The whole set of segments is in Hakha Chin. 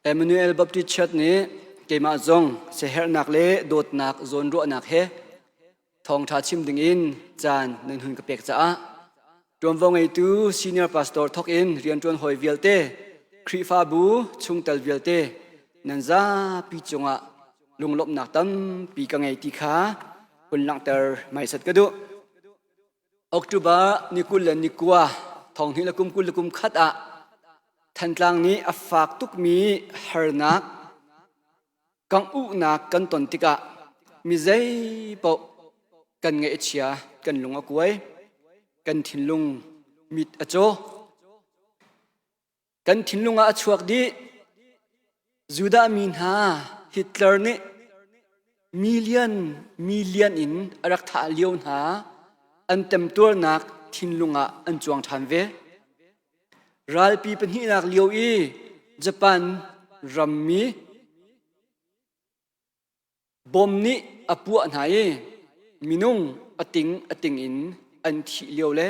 Emmanuel Baptist Church nih keimah zong siaherhnak le dawtnak zawnruahnak he thawngṭha chim dingin caan nan hun ka pek caah ṭuanvo ngeitu senior pastor thawk in rianṭuan hawi vialte, Khrihfabu chungtel vialte nan zapi cungah lunglawmhnak tampi ka ngei ti kha hun langhter hmaisat ka duh. October ni 29 thonghnih le kum 21 ah Thantlang nih a fak tukmi harnak kangh-uhnak kan ton tikah mi zeipaoh kan ngaih a chia, kan lung a kuai, kan thinlung mit a caw. Kan thinlung ah a chuak dih. Judah mi hna Hitler nih million million in a rak thah lio hna an temtuarnak thinlung ah an cuang ṭhan ve. Ralpi pahnihnak lio i Japan rammi Bom nih a puah hna i minung a ting a ting in an thih lio le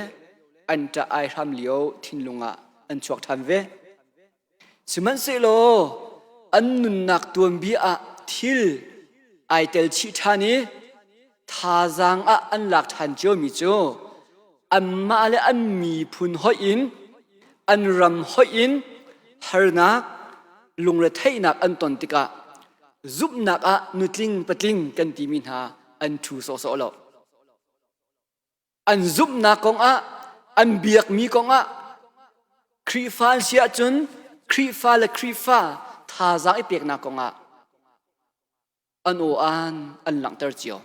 an ṭah ai hram lio thinlung ah an chuak ṭhan ve. Sihmanhsehlaw an nunnak tuanbia ah thil ai tel chih ṭhan i thazaang ah an lak ṭhan ciomi cu anmah le an miphun hoih in an ram hoih in harnak lungretheihnak an ton tikah zumhnak ah nutling patling kan timi hna an ṭhu sawhsawh lo. An zumhnak kongah, an biakmi kongah Khrihfa an si ahcun Khrihfa le Khrihfa thazaang i peknak kongah an aw-an an langhter cio.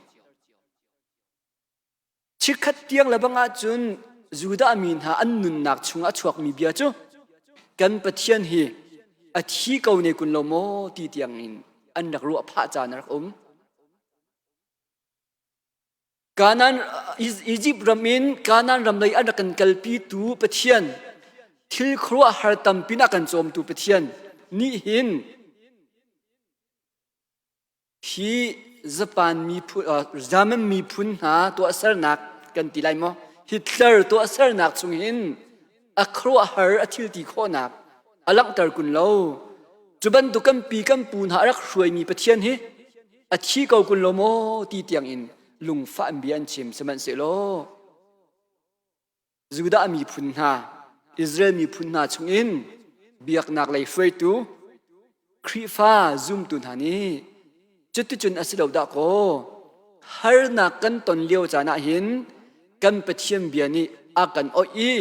Chikkhat tiang le bang ahcun Judah mi hna an nunnak chungah a chuakmi bia cu kan Pathian hi a thi ko ne kun lo maw ti tiang in an rak ruah phah caan a rak um. Kanaan Egypt ram in Kanaan ram lei an rak kan kalpi tu Pathian thil khuaruahhar tampi na kan cawmtu Pathian nih hin Hi Japan miphun, German miphun hna tuahsernak kan ti lai maw? Hitler tuahsernak chung hin a khuaruahhar a thil ti khawhnak a langhter kun lo. Cu bantuk kan pi kan pu hna a rak hruaimi Pathian hi a thi ko kun lo maw ti tiang in lungfah in bia an chim sihmanhsehlaw Judah miphun hna, Israel miphun hna chungin biaknak lei hruaitu Khrihfa zumtu hna nih cuticun a si lo dah kaw harnak kan ton lio caan ah hin kan Pathian bia nih a kan oih i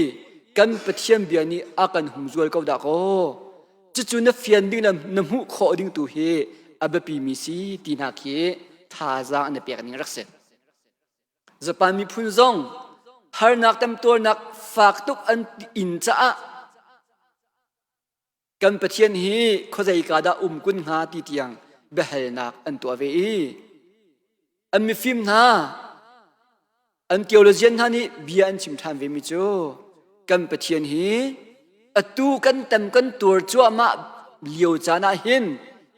kan Pathian bia nih a kan humzual ko dah kaw cucu na fian ding le na hmuh khawh ding tu hi a biapi mi si ti hna khi thazaang an i pek ning rak si. Japan miphun zong harnak temtuarnak fak tuk an in caah kan Pathian hi khuazei ka dah um kun hnga ti tiang biahalnak an tuah ve i an mifim hna an theologian hna nih bia an chim ṭhan ve mi cu kan Pathian hi atu kan tem kan tuar cuahmah lio caan ah hin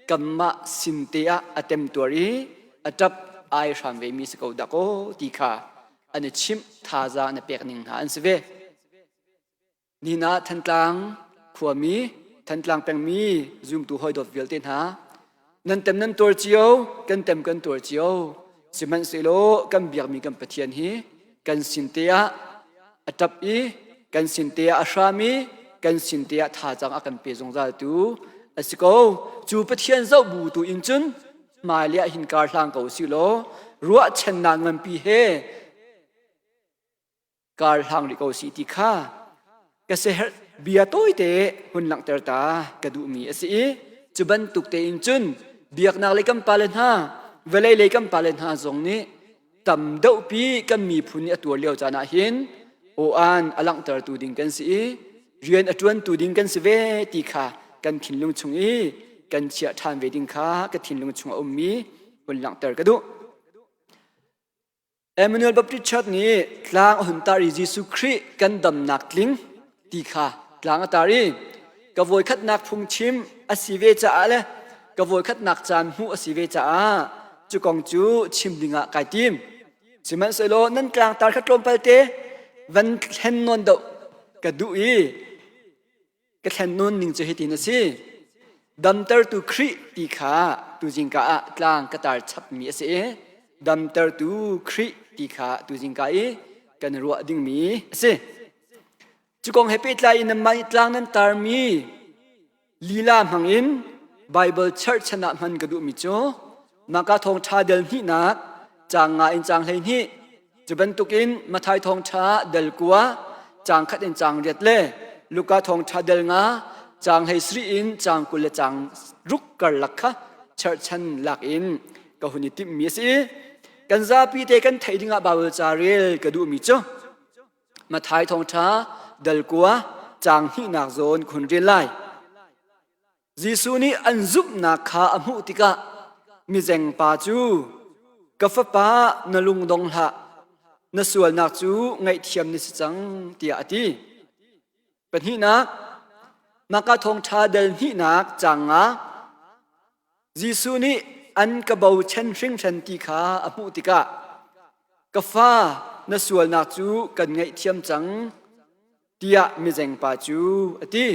kanmah sin te ah a temtuar i a ṭap ai hram ve mi si ko dah kaw ti kha an i chimh thazaang an i pek ning hna an si ve. Nihin ah Thantlang khuami, Thantlang pengmi zumtu hawidawt vialte hna nan tem nan tuar cio, kan tem kan tuar cio. Sihmanhsehlaw kan biakmi kan Pathian hi kan sin te ah a ṭap i kan sin te ah a hram i kan sin te ah thazaang a kan pe zungzal tu a si ko. Cu Pathian zoh bu tu in cun hmailei ah hin kar hlang ko si law ruahchannak nganpi he kar hlang rih ko si ti kha ka siaherh bia tawite hun langhter ta ka duhmi a si i cu bantuk tein cun biaknak lei kan pale hna vawlei lei kan pale hna zong nih tam deuhpi kan miphun nih a tuar lio caan ah hin aw-an a langhtertu ding kan si i rian a ṭuantu ding kan si ve ti kha kan thinlung chung i kan chiah ṭhan ve ding kha ka thinlung chung a ummi hun langhter ka duh. Emmanuel Baptist Church nih tlang a hun tar i Jesuh Khrih kan damnak tling ti kha tlang a tar i ka voikhatnak phungchim a si ve caah le ka voikhatnak caan hmuh a si ve caah cu kong cu chim dingah kai tim. Sihmanhsehlaw nan tlangtar kha tlawmpal te van thlen nawn deuh ka duh i ka thlen nawn ning cu hitin a si. Damtertu Khrih ti kha tuzingka ah tlang ka tar chapmi a si i damtertu Khrih ti kha tuzingka i kan ruah dingmi a si. Cu kong he pehtlai in nanmah nih tlang nan tarmi lila hmangin Baibal cherhchan ah hman ka duhmi cu Maka thawngṭha del hnihnak caang nga in caang 12 cu bantukin Matthai thawngṭha del 9 caang khat in caang riat le Luka thawngṭha del nga caang 17 in caang 20 le caang ruk karlak kha cherhchan lak in ka hun i timhmi a si. Kan zapi te kan theih dingah Baibal ca rel ka duhmi cu Matthai thawngṭha dal 9 caang hnihnak zawn khun rel lai. Jesuh nih an zumhnak kha a hmuh tikah mizeng pa cu ka fapa na lung dong hlah na sualnak cu ngaihthiam na si cang tiah a ti. Pahnihnak, Maka thawngṭha dal hnihnak caang nga Jesuh nih an ka bochan hringhran ti kha a hmuh tikah ka fa na sualnak cu kan ngaihthiam cang tiah mizeng pa cu a ti.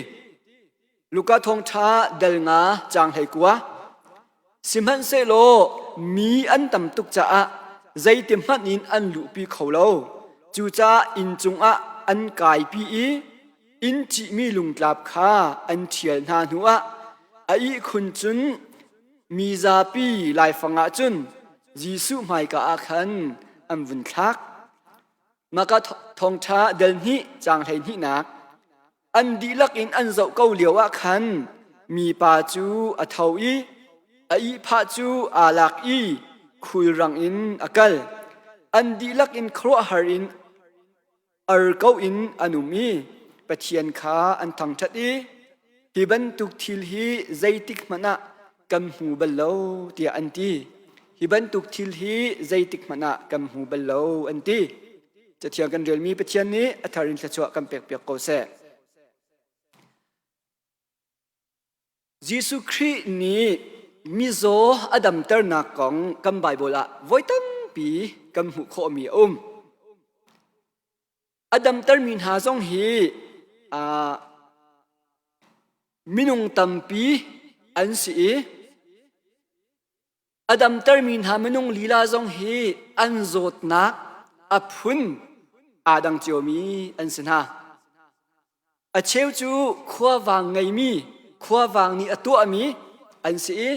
Luka thawngṭha dal nga caang 19 Sihmanhsehlaw mi an tam tuk caah zeiti hmanh in an luhpi kho lo. Cucaah inn cungah an kaipi i inn cihmi lungtlap kha an ṭhial hna hnuah a ihkhun cun mi zapi laifang ah cun Jesuh hmaika ah khan an vun thlak. Maka thawngṭha dal hnih caang 12nak an dihlak in an zoh ko lio ah khan mipa cu a tho i a ihphah cu aa lak i khulrang in a kal. An dihlak in khuaruahhar in ar ko in an um i Pathian kha an thangṭhat i hi bantuk thil hi zeitik hmanh ah kan hmu bal lo tiah an ti. Hi bantuk thil hi zeitik hmanh ah kan hmu bal lo an ti. Cathiang kan relmi Pathian nih a thar in thluachuah kan pekpiak ko seh. Jesuh Khrih nih mizaw a damternak kong kan Baibal ah voi tampi kan hmuh khawhmi a um. A damtermi hna zong hi minung tampi an si i a damtermi hna minung lila zong hi an zawtnak a phun aa dang ciomi an si hna. A cheu cu khuavang ngeimi, khuavang nih a tuahmi an si i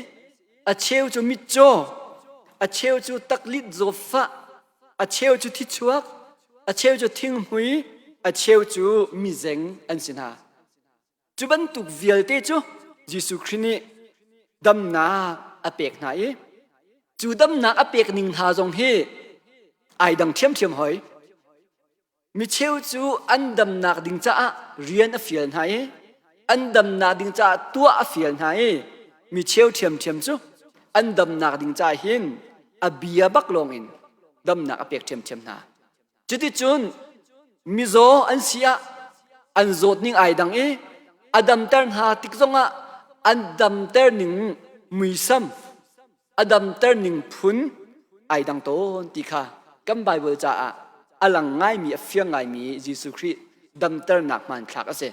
a cheu cu mitcaw, a cheu cu taklit zawtfah, a cheu cu thichuak, a cheu cu thinghmui, a cheu cu mizeng an si hna. Cu bantuk vialte cu Jesuh Khrih nih damnak a pek hna i cu damnak a pek ning hna zong hi ai dang ṭhiamṭhiam hoi. Micheu cu an damnak ding caah rian a fial hna i an damnak ding caah tuah a fial hna i micheu ṭhiamṭhiam cu an damnak ding caah hin a bia bak lawngin damnak a pek ṭhiamṭhiam hna. Cuticun mizaw an si ah an zawt ning ai dang i a damter hna tik zongah an damter ning muisam a damter ning phun ai dang tawn ti kha kan Baibal caah a lang ngaimi a fiang ngaimi Jesuh Khrih damternak hmanthlak a si.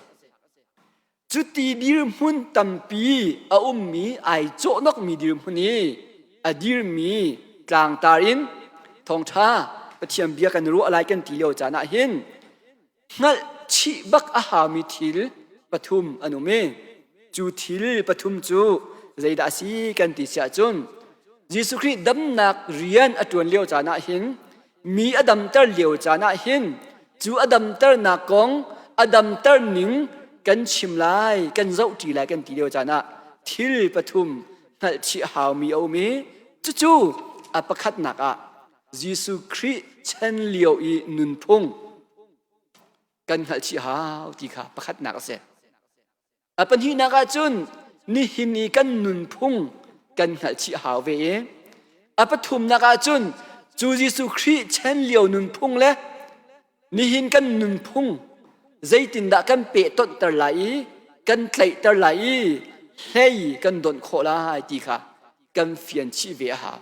Cuti dirhmun tampi a ummi ai cawhnokmi dirhmun i a dirmi tlangtar in thawngṭha Pathian bia kan ruah lai kan ti lio caan ah hin hngalh chih bak a haumi thil pathum an um i cu thil pathum cu zeidah a si kan ti si ahcun Jesuh Khrih damnak rian a ṭuan lio caan ah hin mi a damter lio caan ah hin cu a damternak kong a damter ning kan chim lai kan zohṭi lai kan ti lio caan ah thil pathum hngalh chih a haumi a um i cucu a pakhatnak ah Jesuh Khrih chan lio i nunphung kan hngalhchih hau ti kha pakhatnak a si. A pahnihnak ah cun nihin i kan nunphung kan hngalhchih hau ve i a pathumnak ah cun cu Jesuh Khrih chan lio nunphung le nihin kan nunphung zeitindah kan pehtonhter lai i kan tlaihter lai i hlei kan donh khawh lai ti kha kan fian chih ve a hau.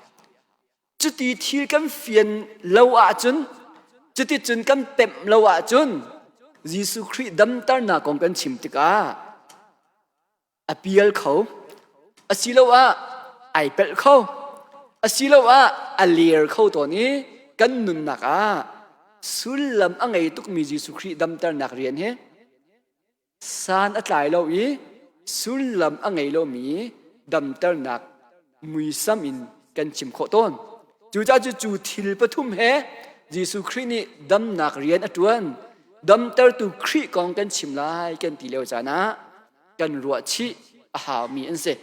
Cuti thil kan fian lo ahcun, cuticun kan pemh lo ahcun Jesuh Khrih damternak kong kan chim tikah a pial kho. Asiloah ai pelh kho. Asiloah a ler kho tawn i kan nunnak ah sullam a ngei tukmi Jesuh Khrih damternak rian hi san a tlai lo i sullam a ngei lomi damternak muisam in kan chim khawh tawn. Cucaah cu cu thil pathum he Jesuh Khrih nih damnak rian a ṭuan. Damtertu Khrih kong kan chim lai kan ti lio caan ah kan ruah chih a haumi an si.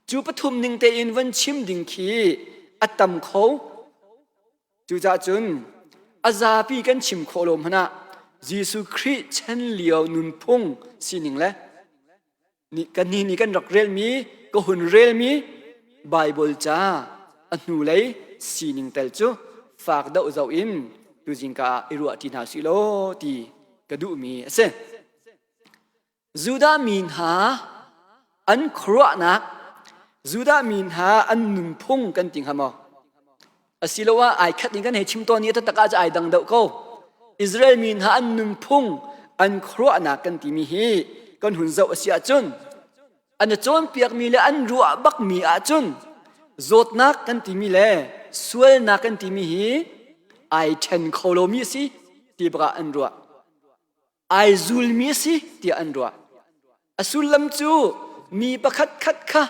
Cu pathum ning tein van chim ding khi a tam kho. Cucaah cun a zapi kan chim khawh lo hmanh ah Jesuh Khrih chan lio nunphung sining le kan ni nih kan rak relmi ka hun relmi Baibal ca a hnulei sining tel cu fak deuh zoh in tuzingka ah i ruah ṭi hna sih law ti ka duhmi a si. Judah mi hna an khuaruahnak, Judah mi hna an nunphung kan ti hnga maw? Asiloah ai khat in kan hei chim tawn i taktak ah ai dang deuh ko. Israel mi hna an nunphung, an khuaruahnak kan timi hi kan hun zoh a si ahcun an i cawnpiakmi le an ruah bakmi ahcun zawtnak kan timi le sualnak kan timi hi ai ṭhen kho lomi a si ti bak ah an ruah. Ai zulmi a si tiah an ruah. A sullam cu mi pakhat khat kha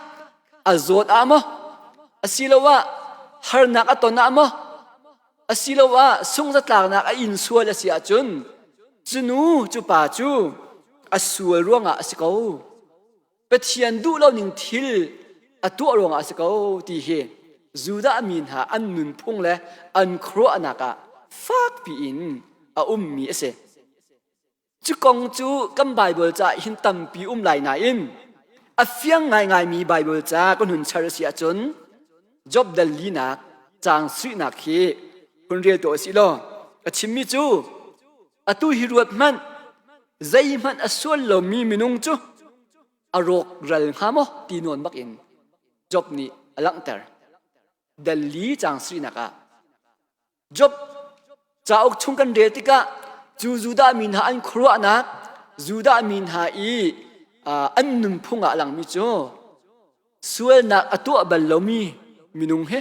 a zawt ah maw asiloah harnak a ton ah maw asiloah sungzatlaknak a in sual a si ahcun cu nu cu pa cu a sual ruangah a si ko. Pathian duh lo ning thil a tuah ruangah a si ko ti hi Judah mi hna an nunphung le an khuaruahnak ah fakpi in a ummi a si. Cu kong cu kan Baibal ca hin tampi um lai nain a fiang ngaingaimi Baibal ca kan hun char a si ahcun Job dal linak caang suihnak hi hun rel tuah usih law a chimmi cu atu hi ruat hmanh zeihmanh a sual lomi minung cu a rawk ral hnga maw ti nawn bak in Job nih a langhter. Dal li caang suihnak ah Job cauk chung kan rel tikah cu Judah mi hna an khuaruahnak Judah mi hna i an nunphung ah a langmi cu sualnak a tuah bal lomi minung hi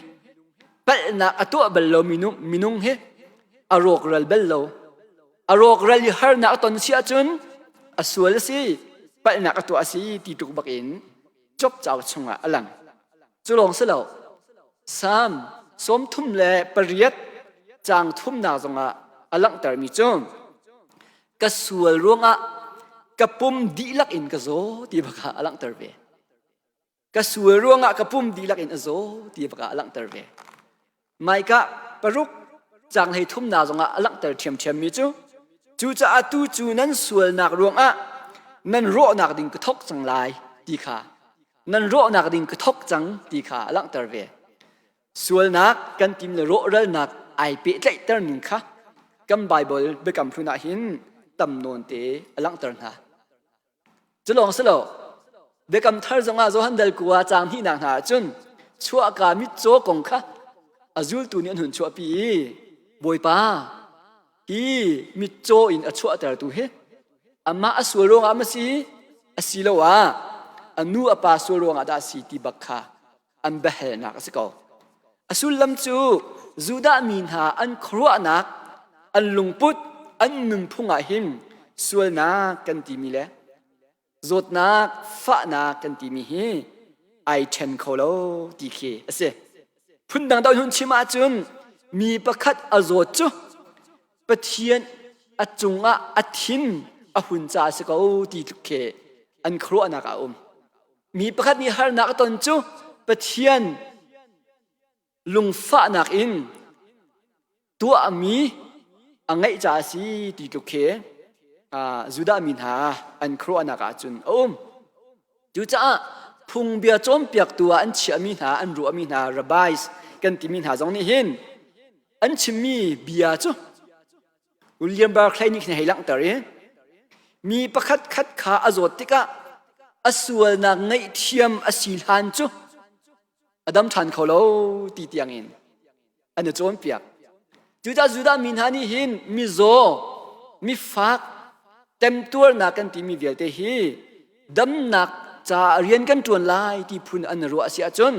palhnak a tuah bal lomi minung hi a rawkral bal lo a rawkral i harnak a ton si ahcun a sual a si palhnak a tuah a si ti tuk bak in Job cauk chungah a lang. Cu lawng si lo, Salm 38 caang thumnak zongah a langhtermi cu ka sual ruangah ka pum dihlak in ka zaw ti bak ah a langhter ve. Ka sual ruangah ka pum dihlak in a zaw ti bak ah a langhter ve. Maika paruk caang hlei thumnak zongah a langhter ṭhiamṭhiammi cu cucaah tu cu nan sualnak ruangah nan rawhnak ding ka thawk cang lai ti kha nan rawhnak ding ka thawk cang ti kha a langhter ve. Sualnak kan tim le rawhralnak ai pehtlaihter ning kha kan Baibal biakam hlun ah hin tam nawn te a langhter hna. Cu lawng si lo, Biakam thar zongah Johan dal kua caang hnihnak hna ahcun chuahka mitcaw kong kha a zultu nih an hun chuahpi i Bawipa hi mitcaw in a chuahtertu hi amah a sual ruangah ma si asiloah a nu a pa sual ruangah dah a si ti bak kha an biahalnak a si ko. A sullam cu Judah mi hna an khuaruahnak, an lungput, an nunphung ah hin sualnak kan timi le zawtnak, fahnak kan timi hi ai ṭhen kho lo ti khi a si. Phundang deuh hun chim ahcun mi pakhat a zawt cu Pathian a cungah a thin a hun ca a si ko ti tluk khi an khuaruahnak ah a um. Mi pakhat nih harnak a ton cu Pathian lungfahnak in tuahmi a ngeih caah a si ti tluk khi Judah mi hna an khuaruahnak ah cun a um. Cucaah phungbia cawnpiaktu ah an chiahmi hna, an ruahmi hna rabbis kan timi hna zong nih hin an chimmi bia cu William Barclay nih khin hei langhter i mi pakhat khat kha a zawt tikah a sualnak ngaihthiam a si hlan cu a dam ṭhan kho lo ti tiangin an i cawnpiak. Cucaah Judah mi hna nih hin mizaw, mifak, temtuarnak kan timi vialte hi damnak caah rian kan ṭuan lai ti phun an ruah a si ahcun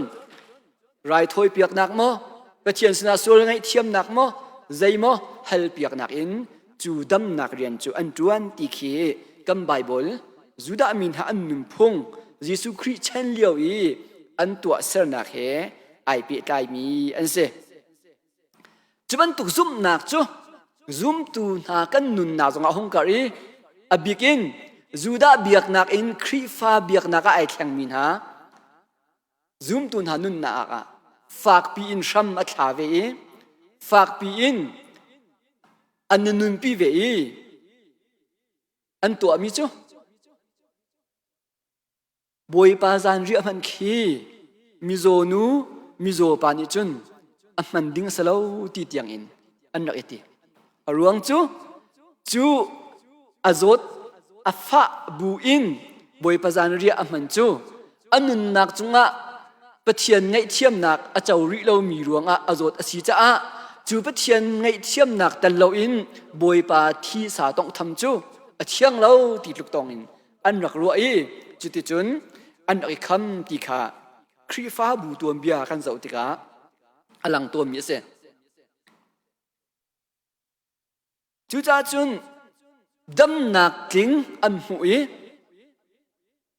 raithawi piaknak maw Pathian sinah sual ngaihthiamnak maw zeimaw hal piaknak in cu damnak rian cu an ṭuan ti khi kan Baibal Judah mi hna an nunphung Jesuh Khrih chan lio i an tuahsernak he ai pehtlaimi an si. Cu bantuk zumhnak cu zumtu hna kan nunnak zongah hung karh i a bik in Judah biaknak in Khrihfa biaknak ah ai thlengmi hna zumtu hna nunnak ah fakpi in hram a thla ve i fakpi in an nunpi ve i an tuahmi cu Bawipa zanriah hmanh khi mizaw nu mizaw pa nih cun a hman ding a si lo ti tiang in an rak i ti. A ruang cu cu a zawt a fah bu in Bawipa zanriah a hman cu a nunnak cungah Pathian ngaihthiamnak a co rih lomi ruangah a zawt a si caah cu Pathian ngaihthiamnak tel loin Bawipa thi sa tawnghtham cu a thiang lo ti tluk tawng in an rak ruah i cuticun an rak i kham ti kha Khrihfabu tuanbia kan zoh tikah a lang tawnmi a si. Cucaah cun damnak tling an hmuh i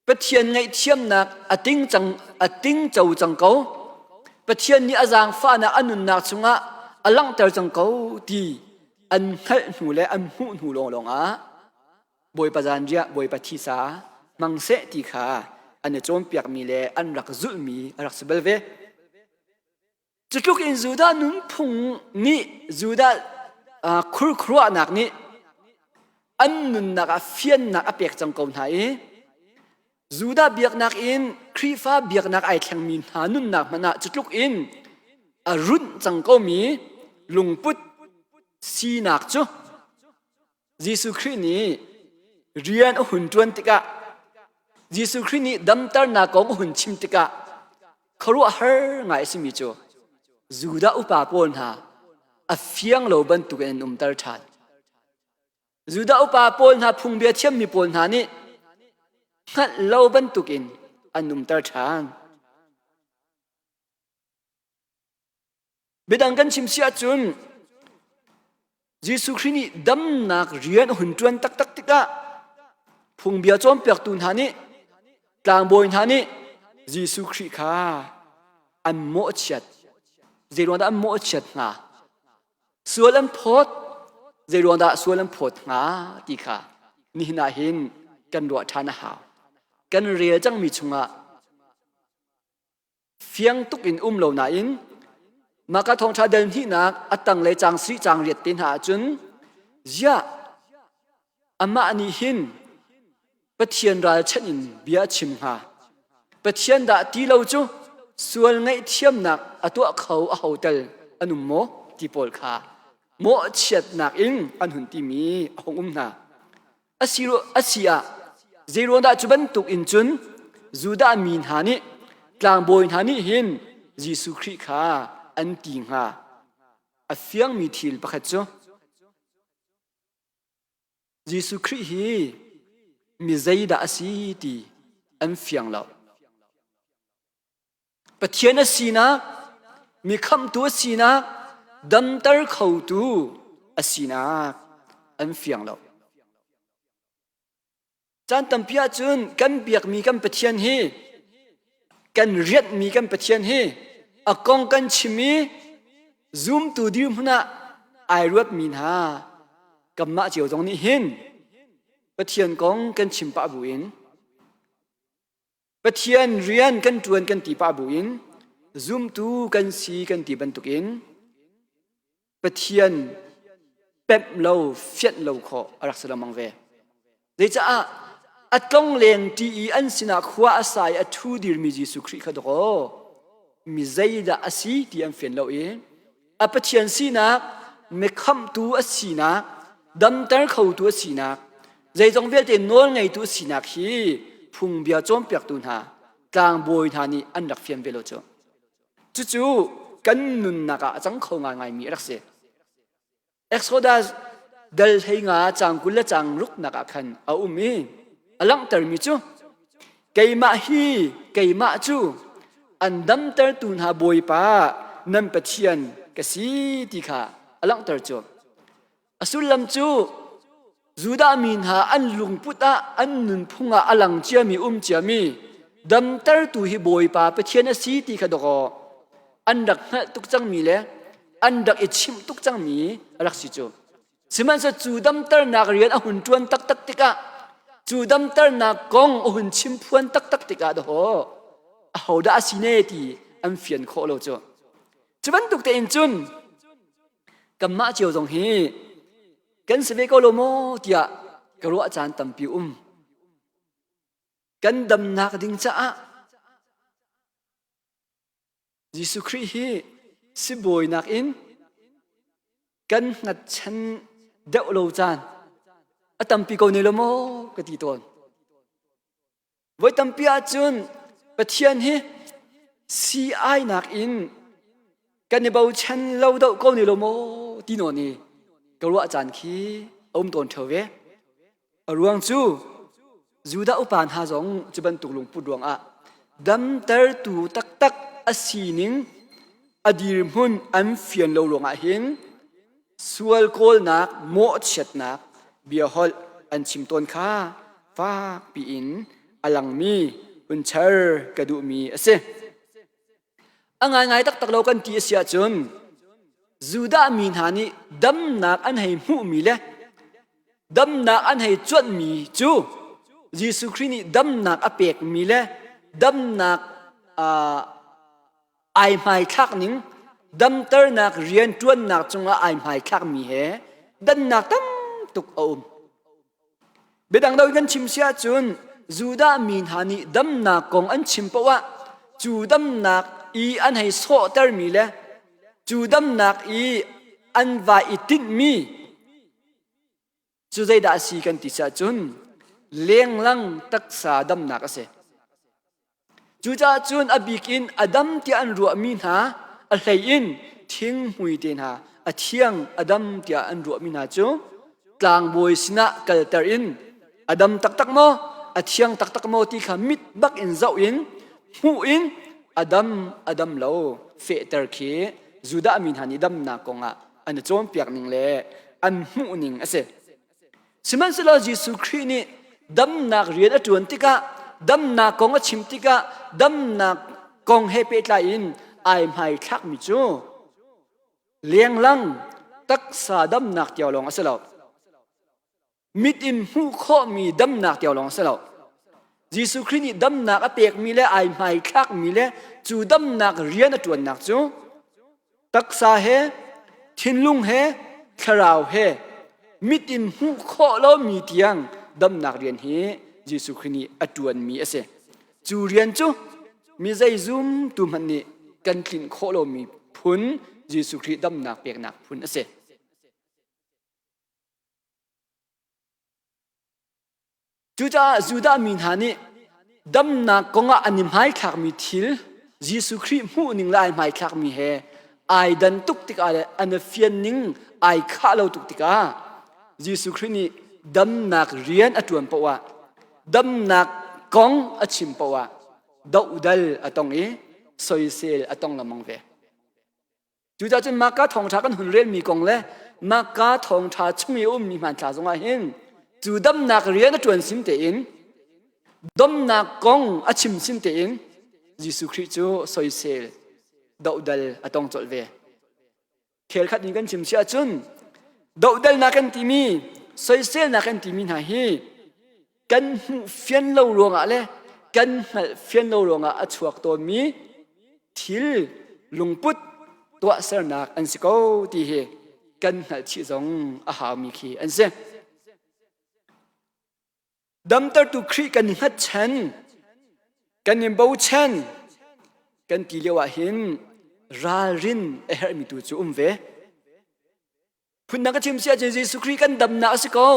Pathian ngaihthiamnak a ting cang a tingco cang ko. Pathian nih a zaangfahnak a nunnak chungah a langhter cang ko ti an hngalh hnu le an hmuh hnu lawnglawng ah Bawipa zanriah Bawipa thisa hmang seh ti kha an i cawnpiakmi le an rak zulhmi a rak si bal ve. Cutluk in Judah nunphung nih Judah khurkhuruahnak nih an nunnak ah fiannak a pek cang ko hna i Judah biaknak in Khrihfa biaknak ai thlengmi hna nunnak hmanh ah cutluk in a runh cang komi lungput sinak cu Jesuh Khrih nih rian a hun ṭuan tikah Jesuh Khrih nih damternak kong a hun chim tikah khuaruahhar ngai a simi cu Judah upa pawl hna a fiang lo bantukin an umter ṭhan. Judah upa pawl hna phungbia thiammi pawl hna nih hngalh lo bantukin an umter ṭhan. Biadang kan chim si ahcun Jesuh Khrih nih damnak rian a hun ṭuan taktak tikah phungbia cawnpiaktu hna nih tlangbawi hna nih Jesuh Khrih kha an mawhchiat. Zeiruang dah an mawhchiat hnga? Sual an phawt. Zeiruang dah sual an phawt hnga ti kha nihin ah hin kan ruah ṭhan a hau. Kan rel cangmi chungah fiang tuk in um lo nain maka thawngṭha dal hnihnak a tanglei caang sarih caang riat te hna ahcun ziah amah nih hin Pathian ralchanh in bia a chim hnga Pathian dah ti lo cu sual ngaihthiamnak a tuah kho a ho tel an um maw ti pawl kha mawhchiatnak in an hun timi a hung um hna A si ah zeiruangdah cu bantuk in cun Judah mi hna nih tlangbawi hna nih hin Jesuh Khrih kha an ti hnga? A fiangmi thil pakhat cu Jesuh Khrih hi mi zeidah a si ti an fiang lo. Pathian a sinak, mi khamhtu a sinak, damter khotu a sinak an fiang lo. Caan tampi ahcun kan biakmi kan Pathian hi kan rianhmi kan Pathian hi a kong kan chim i zumtu dirhmun ah ai ruatmi hna kanmah cio zong nih hin Pathian kong kan chim pah buin Pathian rian kan ṭuan kan ti pah buin zumtu kan si kan ti bantukin Pathian pemh lo fianh lo khawh a rak si lengmang ve. Zeicaah a tlongleng ṭi i an sinah khua a sa i a ṭhu dirmi Jesuh Khrih kha dawkaw mi zeidah a si ti an fian lo i a Pathian sinak mikhamhtu a sinak damter khotu a sinak zeizong vialte nawl ngeitu a sinak hi phungbia cawnpiaktu hna tlangbawi hna nih an rak fian ve lo cu cucu kan nunnak ah a cang kho ngaingaimi a rak si Exodus dal hlei nga caang 20 le caang ruknak ah khan a um i a langhtermi cu. Keimah hi keimah cu an damtertu hna Bawipa nan Pathian ka si ti kha a langhter cu. A sullam cu Judah mi hna an lungput ah an nunphung ah a lang ciami um ciami damtertu hi Bawipa Pathian a si ti kha dawkaw an rak hngalh tuk cangmi le an rak i chimh tuk cangmi a rak si cu. Sihmanhsehlaw cu damternak rian a hun ṭuan taktak tikah cu damternak kong a hun chimphuan taktak tikah dawhaw ahodah a si ne ti an fian khawh lo cu. Cu bantuk tein cun kanmah cio zong hi kan si ve ko lo maw tiah ka ruah caan tampi um. Kan damnak ding caah Jesuh Khrih hi sibawi nakin kan hngatchan deuh lo caan a tampi ko ne lo maw ka ti tawn. Voi tampi ahcun Pathian hi si-ai nakin kan i bochan lo deuh ko ne lo maw ti nawn i ka ruah caan khi a um tawn ṭheo ve. A ruang cu Judah upa hna zong cu bantuk lungput ruangah damtertu taktak a sining a dirhmun an fian lo ruangah hin sual kawlnak mawhchiatnak biaholh an chim tawn kha fakpi in a langmi hun char ka duhmi a si. A ngaingai taktak lo kan ti a si ahcun Judah mi hna nih damnak an hei hmuhmi le damnak an hei cuanhmi cu Jesuh Khrih nih damnak a pekmi le damnak ai hmaithlak ning damternak rian ṭuannak cungah ai hmaithlakmi he dannak tam tuk a um. Biadang do kan chim si ahcun Judah mi hna nih damnak kong an chim paoh ah cu damnak i an hei sawhtermi le cu damnak i an va i tinhmi cu zeidah a si kan ti si ahcun lenglang taksa damnak a si. Cucaah cun a bik in a dam tiah an ruahmi hna a hlei in thinghmui te hna a thiang a dam tiah an ruahmi hna cu tlangbawi sinah kalter in a dam taktak maw a thiang taktak maw ti kha mit bak in zoh in hmuh in a dam a dam lo fehter khi Judah mi hna nih damnak kongah an i cawnpiak ning le an hmuh ning a si. Sihmanhsehlaw Jesuh Khrih nih damnak rian a ṭuan tikah damnak kong a chim tikah damnak kong he pehtlai in ai hmaithlakmi cu lenglang taksa damnak tiang lawng a si lo. Mit in hmuh khawhmi damnak tiang lawng a si lo. Jesuh Khrih nih damnak a pekmi le ai hmaithlakmi le cu damnak rian a ṭuannak cu taksa he thinlung he thlarau he mit in hmuh khawh lomi tiang damnak rian hi Jesuh Khrih nih a ṭuanmi a si. Cu rian cu mi zei zumtu hmanh nih kan tlinh khawh lomi phun Jesuh Khrih damnak peknak phun a si. Cucaah Judah mi hna nih damnak kongah an i hmaithlakmi thil Jesuh Khrih hmuhning le ai hmaithlakmi he ai dan tuk tikah le an i fianning ai khah lo tuk tikah Jesuh Khrih nih damnak rian a ṭuan paoh ah damnak kong a chim paoh ah dohdal a tong i soisel a tong lengmang ve. Cucaah cun Marka thawngṭha kan hun relmi kong le Marka thawngṭha chung i a ummi hmanthlak zongah hin cu damnak rian a ṭuan sin tein domnak kong a chim sin tein Jesuh Khrih cu soisel dohdal a tong colh ve. Khelkhat in kan chim si ahcun dohdalnak kan timi soiselnak kan timi hna hi kan hmuh fian lo ruangah le kan hngalh fian lo ruangah a chuak tawnmi thil lungput tuahsernak an si ko ti hi kan hngalh chih zong a haumi khi an si. Damtertu Khrih kan i hngatchan, kan i bochan, kan ti lio ah hin ralrin a herhmi tu cu um ve. Phundang ka chim si ahcun Jesuh Khrih kan damnak a si ko.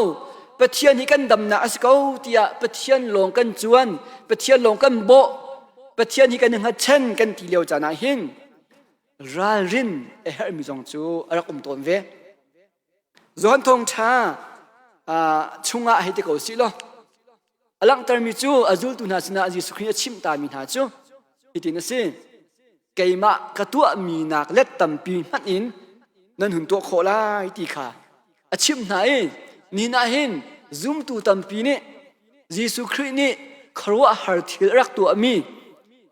Pathian hi kan damnak a si ko tiah Pathian lawng kan cuan, Pathian lawng kan bawh, Pathian hi kan i hngatchan kan ti lio caan ah hin ralrin a herhmi zong cu a rak um tawn ve. Johan Thawngṭha chungah hei ti ko sih law. A langhtermi cu a zultu hna sinah Jesuh Khrih a chimh tami hna cu hitin a si. Keimah ka tuahmi nak let tampi hmanh in nan hun tuah khawh lai ti kha a chimh hna i nihin ah hin zumtu tampi nih Jesuh Khrih nih khuaruahhar thil a rak tuahmi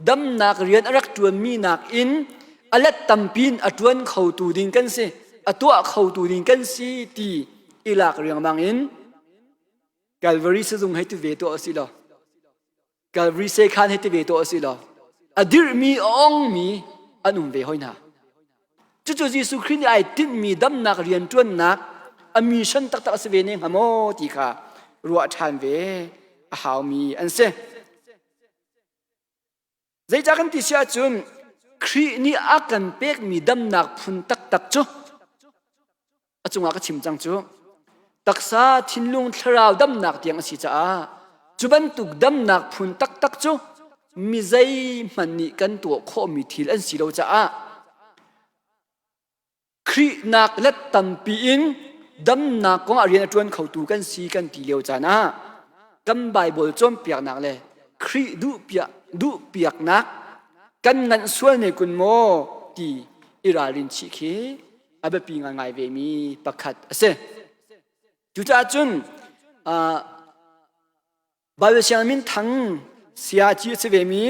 damnak rian a rak ṭuanmi nakin a let tampi in a ṭuan khotu ding kan si a tuah khotu ding kan si ti i lak riangmang in Calvary sizung hei ti ve tuah usih law Calvary sekhan hei ti ve tuah usih law a dirhmi a ongmi an um ve hoi hna. Cucu Jesuh Khrih nih ai tinhmi damnak rianṭuannak a mission taktak a si ve ne hnga maw ti kha ruah ṭhan ve a haumi an si. Zeicah kan ti si ahcun Khrih nih a kan pekmi damnak phun taktak cu a cungah ka chim cang cu taksa thinlung thlarau damnak tiang a si caah cu bantuk damnak phun taktak cu mi zeihmanh nih kan tuah khawhmi thil an si lo caah Khrih nak let tampi in damnak kong ah rian a ṭuan khotu kan si kan ti lio caan ah kan Baibal cawnpiaknak le Khrih duhpiak duhpiaknak kan nganh sual ne kun maw ti i ralrin chih khi a biapi ngaingai vemi pakhat a si. Cucaah cun Baibal siang min thang sayaci a si vemi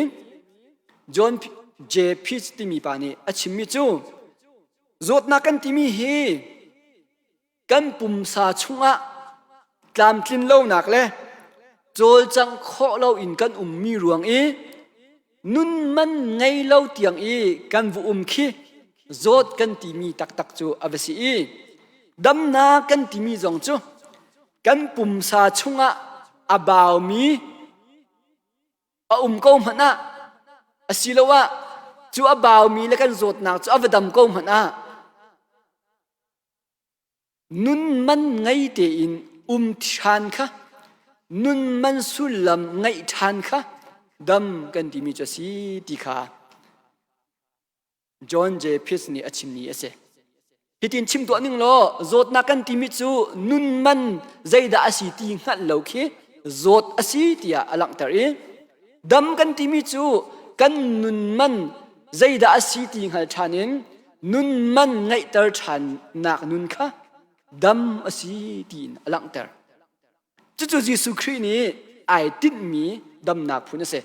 John J. Pitts timi pa nih a chimmi cu zawtnak kan timi hi kan pumsa chungah tlamtlin lonak le cawlcangh khawh loin kan ummi ruang i nun man ngei lo tiang i kan va um khi zawt kan timi taktak cu a va si i damnak kan timi zong cu kan pumsa chungah a baumi a um ko hmanh ah asiloah cu a baumi le kan zawtnak cu a va dam ko hmanh ah nun man ngei tein um ṭhan kha nun man sullam ngeih ṭhan kha dam kan timi cu a si ti kha John J. Pitts nih a chimmi a si. Hitin chim tuah ning law zawtnak kan timi cu nun man zeidah a si ti hngalh lo khi zawt a si tiah a langhter i dam kan timi cu kan nun man zeidah a si ti hngal ṭhan in nun man ngeihter ṭhannak nun kha dam a si tiin a langhter. Cucu Jesuh Khrih nih ai tinhmi damnak phun a si.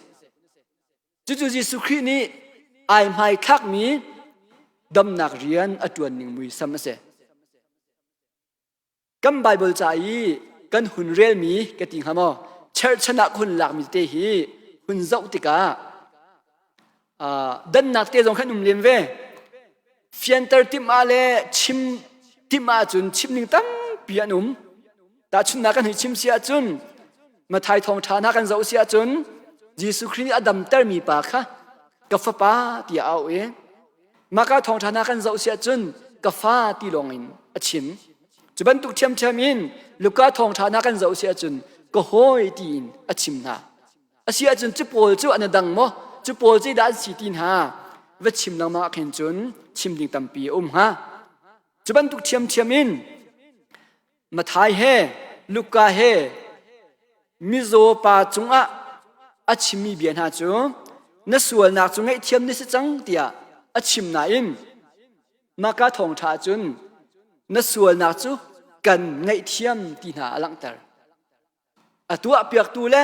Cucu Jesuh Khrih nih ai hmaithlakmi damnak rian a ṭuan ning muisam a si. Kan Baibal ca i kan hun relmi ka ti hnga maw cherhchan ah hun lakmi te hi hun zoh tikah dannak te zong khan um lem ve. Fianter timh ah le chim timh ahcun chim ning tampi an um. Tahchunhnak kan hei chim si ahcun Mathai thawngṭha hna kan zoh si ahcun Jesuh Khrih nih a damtermi pa kha ka fapa tiah a auh i Maka thawngṭha hna kan zoh si ahcun ka fa ti lawngin a chim. Cu bantuk ṭhiamṭhiam in Luka thawngṭha hna kan zoh si ahcun ka hawi tiin a chim hna. A si ahcun cu pawl cu an i dang maw? Cu pawl zeidah an si ti hna va chim lengmang ah khin cun chim ding tampi a um hnga. Cu bantuk ṭhiamṭhiam in Mathai he Luka he mizaw pa cungah a chimmi bia hna cu na sualnak cu ngaihthiam na si cang tiah a chim nain Maka thawngṭha cun na sualnak cu kan ngaihthiam ti hna a langhter. A tuahpiaktu le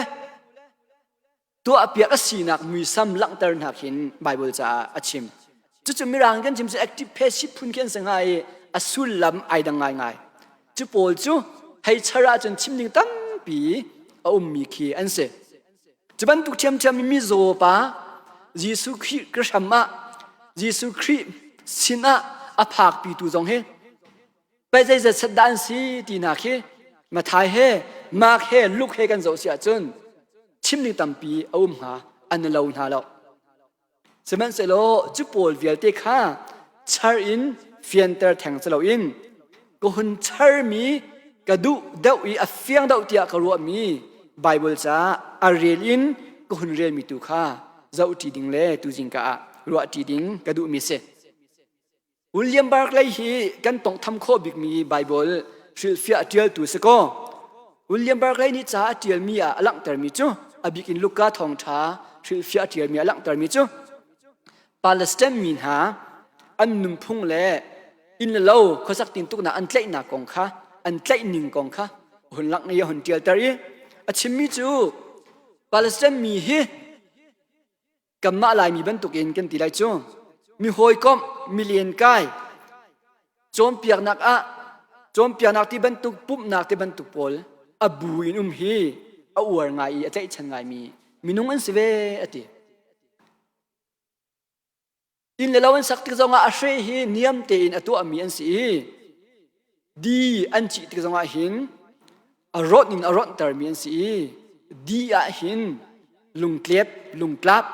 tuahpiak a sinak muisam langhter hna khin Bible caah a chim. Cucu Mirang kan chim cu active passive phun khi an si hnga i a sullam ai dang ngaingai. Cu pawl cu hei char ahcun chim ding tampi a ummi khi an si. Cu bantuk ṭhiamṭhiam in mizaw pa Jesuh Khrih ka hram ah Jesuh Khrih sinah a phakpitu zong hi Pei zeizat set dah an si ti hna khi Mathai he Mark he Luke he kan zoh si ahcun chim ding tampi a um hnga an i lo hna lo. Sihmanhsehlaw cu pawl vialte kha char in fianter theng si loin ka hun charmi ka duh deuh i a fiang deuh tiah ka ruahmi Bible ca a rel in ka hun relmi tu kha zoh ṭi ding le tuzing ka ah ruah ṭi ding ka duhmi si. William Barclay hi kan tonghtham khawh bikmi Baibal hrilhfiah ṭialtu si kaw. William Barclay nih ca a ṭialmi ah a langhtermi cu a bik in Luka thawngṭha hrilhfiah a ṭialmi a langhtermi cu Palestine mi hna an nunphung le inn le lo khuasak tintuknak an tlaihnak kong kha an tlaih ning kong kha hun langh i a hun ṭialter i a chimmi cu Palestine mi hi kanmah Laimi bantukin kan ti lai cu mi hawikomh mi lenkai cawnpiaknak ah cawnpiaknak ti bantuk pumhnak ti bantuk pawl a bu in um hi a uar ngai i a tlaihchan ngaimi minung an si ve a ti. Inn le lo an sak tik zongah a hre hi niam tein a tuahmi an si i di an cih tik zongah hin a rawnh in a rawnhtermi an si i di ah hin lungtlep lungtlap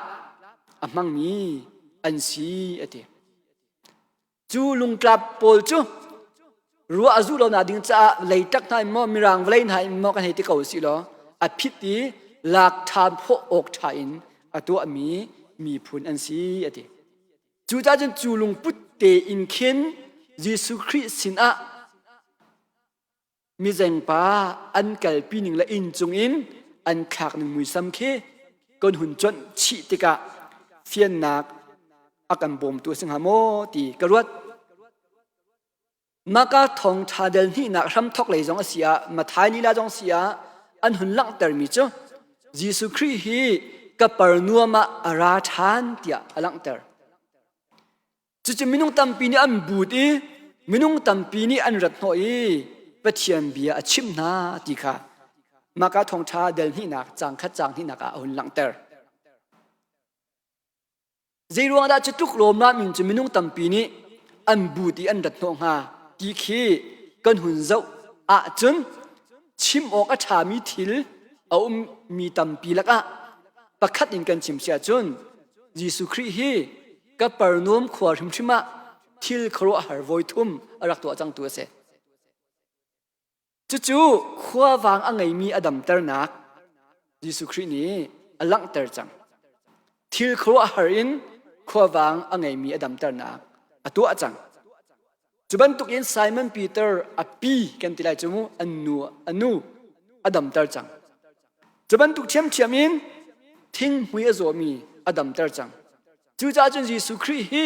a hmangmi an si a ti. Cu lungtlap pawl cu ruah a zuh lonak ding caah leitak hna in maw mirang vawlei hna in maw kan hei ti ko si law a phit i lak ṭhan phawh awk ṭha in a tuahmi miphun an si a ti. Cucaah cun cu lungput tein khin Jesuh Khrih sinah mizengpa an kalpi ning le inn cungin an thlak ning muisam khi kan hun cuanh chih tikah fiannak a kan bawmtu a si hnga maw ti ka ruat. Maka thawngṭha del hnihnak hramthok lei zong a si ah Mathai lila zong si ah an hun langhtermi cu Jesuh Khrih hi Kapernaum ah a ra ṭhan tiah a langhter. Cucu minung tampi nih an but i minung tampi nih an rat hnawh i Pathian bia a chimh hna ti kha Maka thawngṭha del hnihnak caang khat caang hnihnak ah a hun langhter. Zeiruang dah cu tluk lawmmam in cu minung tampi nih an but i an rat hnawh hnga ti khi kan hun zoh ahcun chim awk a ṭhami thil a ummi tampi lakah pakhat in kan chim si ahcun Jesuh Khrih hi Kapernaum khua hrimhrim ah thil khuaruahhar voi thum a rak tuah cangtu a si. Cucu khuavang a ngeimi a damternak Jesuh Khrih nih a langhter cang. Thil khuaruahhar in khuavang a ngeimi a damternak a tuah cang. Cu bantukin Simon Peter a pi kan ti lai cu mu an nu a nu a damter cang. Cu bantuk ṭhiamṭhiam in thinghmui a zawmi a damter cang. Cucaah cun Jesuh Khrih hi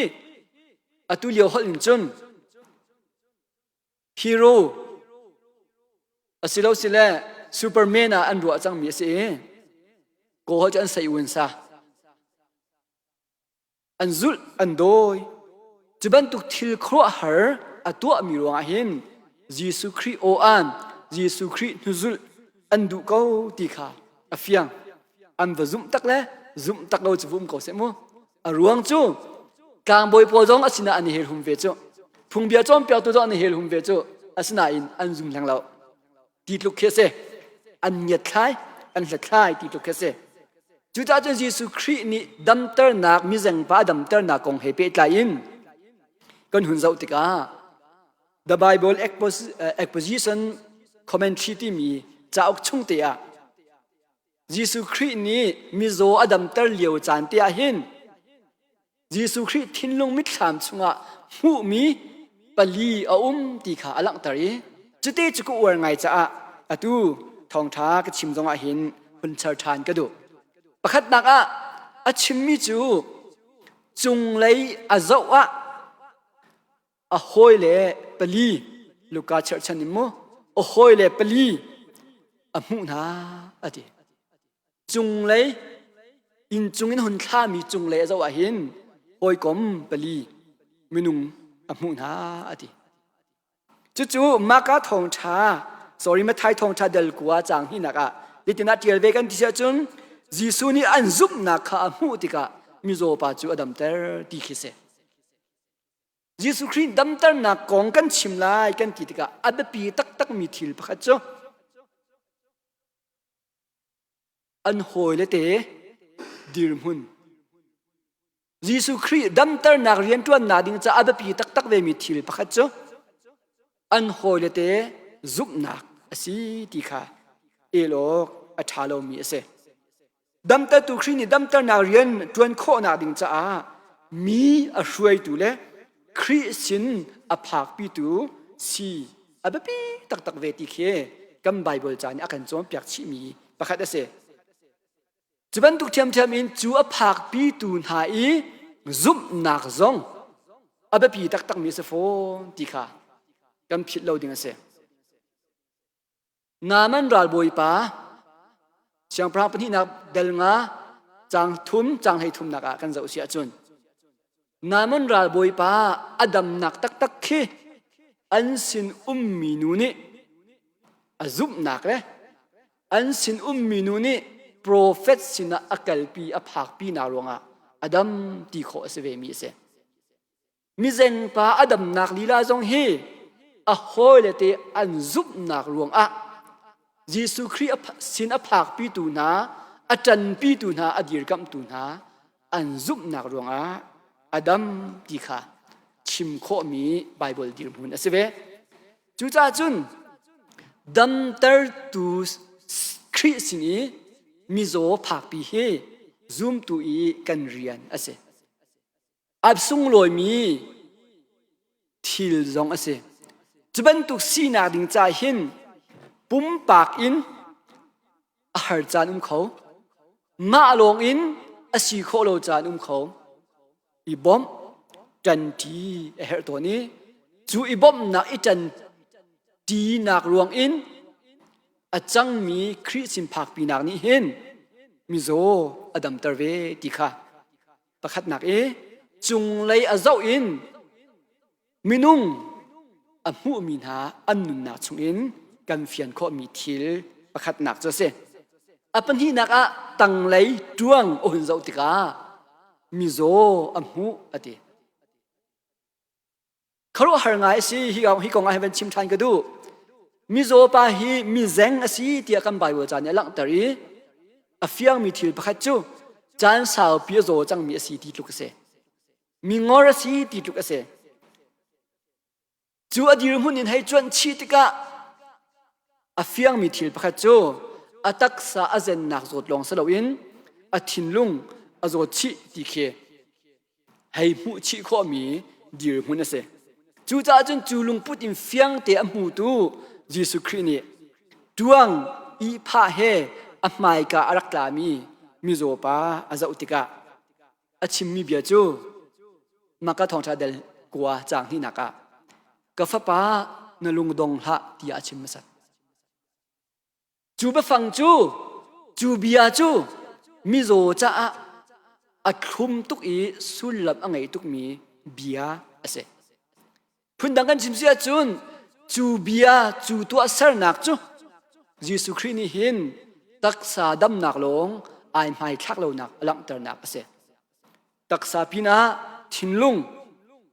atu lio holh in cun hero asilo sile Superman ah an ruah cangmi a si i kawl cu an sei un sa. An zulh, an dawi. Cu bantuk thil khuaruahhar a tuahmi ruangah hin Jesuh Khrih aw-an, Jesuh Khrih hnuzulh an duh ko ti kha a fiang. An va zumh tak le zumh tak lo cu va um ko seh mu. A ruang cu tlangbawi pawl zong a sinah an i helhum ve cu. Phungbia cawnpiaktu zong an i helhum ve cu. Asinain an zum hleng lo. Ti tluk khi a si. An ngiatthlai, an hlathlai ti tluk khi a si. Cucaah cun Jesuh Khrih nih damternak, mizengpa damternak kong he pehtlai in kan hun zoh tikah The Bible Exposition Commentary timi cauk chung te ah Jesuh Khrih nih mizaw a damter lio caan te ah hin Jesuh Khrih thinlung mitthlam chungah hmuhmi pali a um ti kha a langhter i cute cu ka uar ngai caah atu thawngṭha ka chim zongah hin hun char ṭhan ka duh. Pakhatnak ah a chimmi cu cunglei a zoh ah a hawile pali Luka cherhchan in mu a hawile pali a hmuh hna a ti. Cunglei inn cung in hun thlami cunglei a zoh ah hin hawikom pali minung a hmuh hna a ti. Cucu Maka thawngṭha sorry Mathai thawngṭha del kua caang hnihnak ah hitin ah ṭial ve kan ti si ahcun Jesuh nih an zumhnak kha a hmuh tikah mizaw pa cu a damter ti khi si. Jesuh Khrih damternak kong kan chim lai kan ti tikah a biapi taktakmi thil pakhat cu an hawile te dirhmun Jesuh Khrih damternak rianṭuannak ding caah a biapi taktak vemi thil pakhat cu an hawile te zumhnak a si ti kha el awk a ṭha lomi a si. Damtertu Khrih nih damternak rian ṭuan khawhnak ding caah mi a hruaitu le Khrih sin a phakpitu si a biapi taktak ve ti khi. kan Baibal ca nih a kan cawnpiak chihmi pakhat a si. Cu bantuk ṭhiamṭhiam in cu a phakpitu hna i zumhnak zong a biapi taktakmi a si fawn ti kha kan philh lo ding a si. Naaman ralbawipa siangpahrang pahnihnak dal nga caang thum caang hlei thumnak ah kan zoh si ahcun Naaman ralbawipa a damnak taktak khi an sin ummi nu nih a zumhnak le an sin ummi nu nih profet sinah a kalpi a phakpi nak ruangah a dam ti khawh a si ve mi a si. Mizengpa a damnak lila zong hi a hawile te an zumhnak ruangah Jesuh Khrih sin a phakpitu hna, a ṭanpitu hna, a dirkamhtu hna an zumhnak ruangah a dam ti kha chim khawhmi Baibal dirhmun a si ve. Cucaah cun damtertu Khrih sin i mizaw phakpi hi zumtu i kan rian a si. A sunglawimi thil zong a si. Cu bantuk sinak ding ca hin pumpak in a har caan um kho. Mah lawng in a si khawh lo caan um kho. I bawmh, ṭanṭi a herh tawn i cu i bawmhnak i ṭanṭinak ruang in a cangmi Khrih sin phakpinak nih hin mizaw a damter ve ti kha Pakhatnak i cunglei a zoh in minung a hmuhmi hna an nunnak chungin kan fian khawhmi thil pakhatnak cu a si. A pahnihnak ah tanglei ṭuang a hun zoh tikah mizaw a hmuh a ti. Khuaruahhar ngai a si hi hi kong ah hin van chim ṭhan ka duh. Mizaw pa hi mizeng a si tiah kan Baibal ca nih a langhter i a fiangmi thil pakhat cu caan saupi a zaw cangmi a si ti tluk a si. Mingor a si ti tluk a si. Cu a dirhmun in hei cuanh chih tikah a fiangmi thil pakhat cu a taksa a zennak zawt lawng si loin a thinlung a zawt chih ti khi hei hmuh chih khawhmi dirhmun a si. Cucaah cun cu lungput in fiangte a hmutu Jesuh Khrih nih ṭuang ihphah he a hmaika a rak tlami mizaw pa a zoh tikah a chimmi bia cu Maka thawngṭha del kua caang hnihnak ah ka fapa na lung dong hlah tiah a chim hmasat. Cu biafang cu cu bia cu mizaw caah a thlum tuk i sullam a ngei tukmi bia a si. Phundang kan chim si ahcun cu bia cu tuahsernak cu Jesuh Khrih nih hin taksa damnak lawng ai hmaithlak lonak a langhternak a si. Taksa pinah thinlung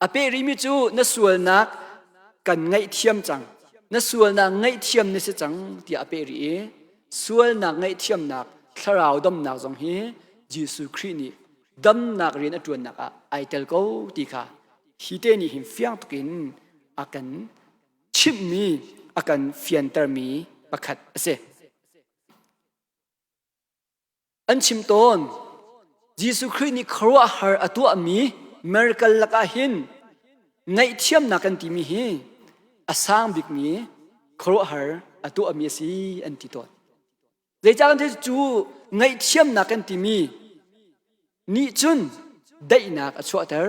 a peh rihmi cu na sualnak kan ngaihthiam cang na sualnak ngaihthiam na si cang tiah a peh rih i sualnak ngaihthiamnak thlarau damnak zong hi Jesuh Khrih nih damnak rian a ṭuannak ah ai tel ko ti kha hi te nih hin fiang tukin a kan chimhmi a kan fiantermi pakhat a si. An chim tawn Jesuh Khrih nih khuaruahhar a tuahmi miracle lakah hin ngaihthiamnak kan timi hi a sang bikmi khuaruahhar a tuahmi a si an ti tawn. Zeicah kan ti cu ngaihthiamnak kan timi nih cun daihnak a chuahter.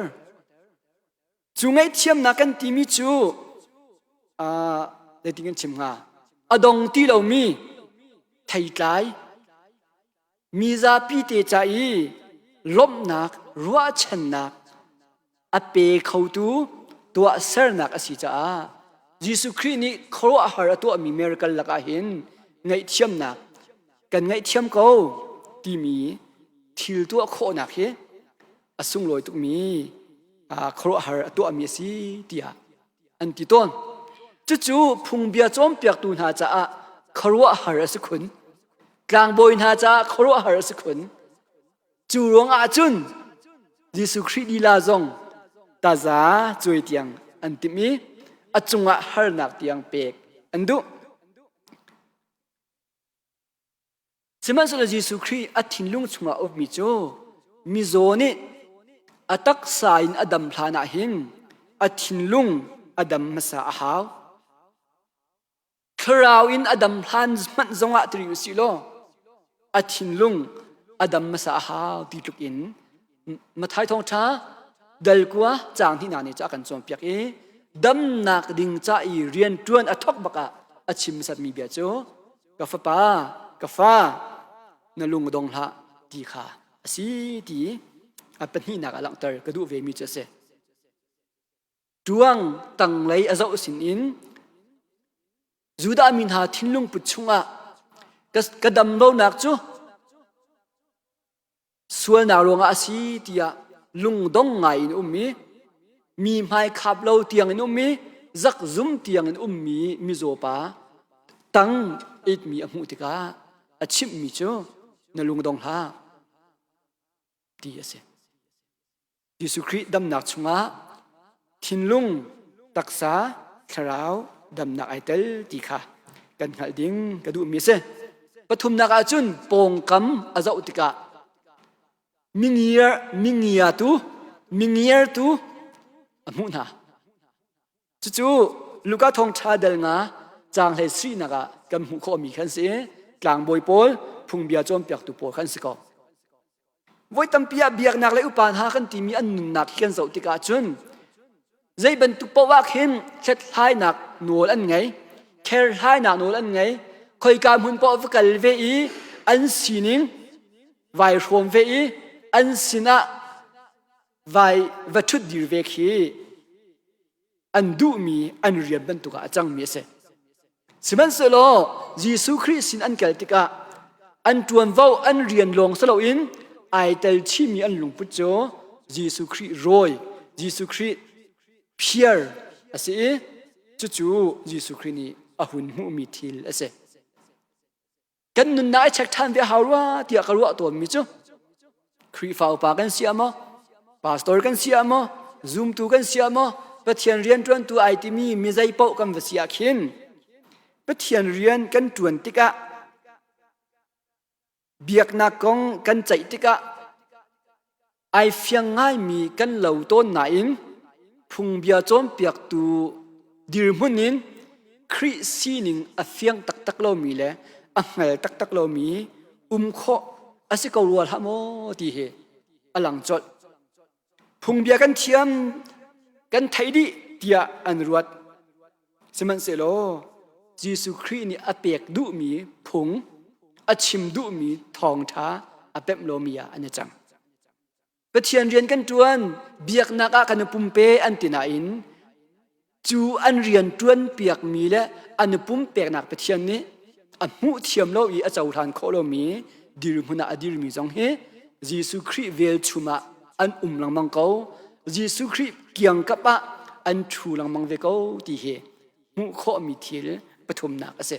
Cu ngaihthiamnak kan timi cu uh, zeitin kan chim hnga? A dong ti lomi theitlai mi zapi te ca i lawmhnak ruahchannak a pe khotu tuahsernak a si caah Jesuh Khrih nih khuaruahhar a tuahmi miracle lakah hin ngaihthiamnak kan ngaihthiam ko timi thil tuah khawhnak hi a sunglawi tukmi khuaruahhar a tuahmi a si tiah an ti tawn. Cucu phungbia cawnpiaktu hna caah khuaruahhar a si khun. Tlangbawi hna caah khuaruahhar a si khun. Cu ruangah cun Jesuh Khrih lila zong taza cuai tiang an timh i a cungah harnak tiang pek an duh. Sihmanhsehlaw Jesuh Khrih a thinlung chungah a ummi cu mizaw nih a taksa in a dam hlan ah hin a thinlung a dam hmasa a hau. Thlarau in a dam hlan hmanh zongah tiri u sih law a thinlung a dam hmasa a hau ti tluk in Mathai thawngṭha dal kua caang hnihnak nih ca a kan cawnpiak i damnak ding ca i rianṭuan a thawk bak ah a chim hmasatmi bia cu ka fapa ka fa na lung dong hlah ti kha a si ti a pahnihnak ah langhter ka duh vemi cu a si. Ṭuang tanglei a zoh sinin Judah mi hna thinlung put chungah ka dam lonak cu sualnak ruangah a si tiah lungdong ngai in um i mi hmai khap lo tiang in um i zakzum tiang in ummi mizaw pa tang itmi a hmuh tikah a chimhmi cu na lungdong hlah ti a si. Jesuh Khrih damnak chungah thinlung, taksa, thlarau damnak ai tel ti kha kan hngalh ding ka duhmi a si. Pathumnak ah cun pawngkam a zoh tikah mingiar mingiatu mingiartu a hmuh hna. Cucu Luka thawngṭha dal nga caang hlei sarihnak ah kan hmuh khawhmi khan si i tlangbawi pawl phungbia cawnpiaktu pawl khan si ko. Voi tampi ah biaknak le upa hna kan timi an nunnak hi kan zoh tikah cun zei bantuk paoh ah khin hlethlainak nawl an ngei, kherhlainak nawl an ngei, khoika hmun paoh va kal ve i an sining vai hrawm ve i an sinah vai va ṭhut dir ve khi an duhmi an rian bantuk ah a cangmi a si. Sihmanhsehlaw Jesuh Khrih sin an kal tikah an ṭuanvo an rian lawng si loin ai tel chihmi an lungput cu Jesuh Khrih rawi, Jesuh Khrih phiar a si i cucu Jesuh Khrih nih a hun hmuhmi thil a si. Kan nunnak i check ṭhan ve a hau rua tiah ka ruah tawnmi cu Khrihfa upa kan si ah maw, pastor kan si ah maw, zumtu kan si ah maw, Pathian rian ṭuantu ai timi mi zei paoh kan va si ah khin Pathian rian kan ṭuan tikah biaknak kong kan ceih tikah Ai fiang ngaimi kan lo tawn nain phungbia cawnpiaktu dirhmun in Khrih sining a fiang taktak lomi le a hngal taktak lomi um khawh a si ko rua hlah maw ti hi a lang colh. Phungbia kan thiam, kan theih dih tiah an ruat. Sihmanhsehlaw Jesuh Khrih nih a pek duhmi phung, a chim duhmi thawngṭha a pemh lomi ah an i cang. Pathian rian kan ṭuan, biaknak ah kan i pumpe an ti nain cu an rian ṭuan piakmi le an i pumpeknak Pathian nih a hmuh thiam lo i a cohlan khawh lomi dirhmun ah a dirmi zong hi Jesuh Khrih velchum ah an um lengmang ko. Jesuh Khrih kiangkap ah an ṭhu lengmang ve ko ti hi hmuh khawhmi thil pathumnak a si.